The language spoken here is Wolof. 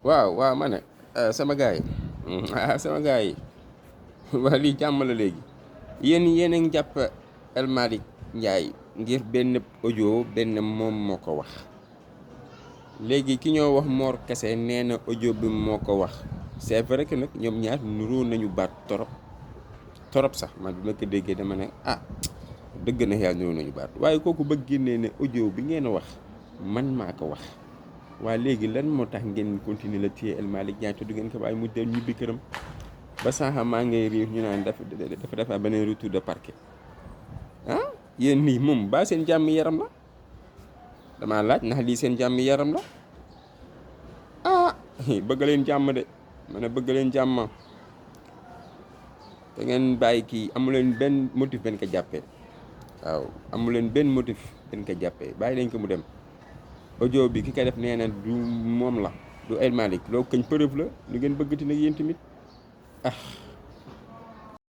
waaw waaw ma ne sama gars yi sama gars yi waa lii jàmm la léegi yéen a ngi jàpp El Malick Ndiaye ngir benn audio benn moom moo ko wax léegi ki ñoo wax Mor Kese nee na audio bi moo ko wax c'est vrai que nag ñoom ñaar nuroo nañu baat torop torop sax man bi ma ko déggee dama ne dëgg na yàlla nuroo nañu baat waaye kooku bëgg génnee ne audio bi ngeen wax man maa ko wax waa léegi lan moo tax ngeen continuer la téye El Malick Ndiaye te du ngeen ko bàyyi mu dem ñibbi këram ba sànq maa ngay riir ñu naan dafa defa beneen retour de parquet yéen nii moom ba seen jàmm yaram la damaa laaj ndax lii seen jàmm yaram la bëgg leen jàmm de ma ne bëgg leen jàmm te ngeen bàyyi kii amu leen benn motif benn ko jàppee waaw amu leen benn motif benn ko jàppee bàyyi leen ko mu dem audio bi ki koy def nee na du moom la du El Malick loolu kañ preuve la lu ngeen bëggati nag yéen tamit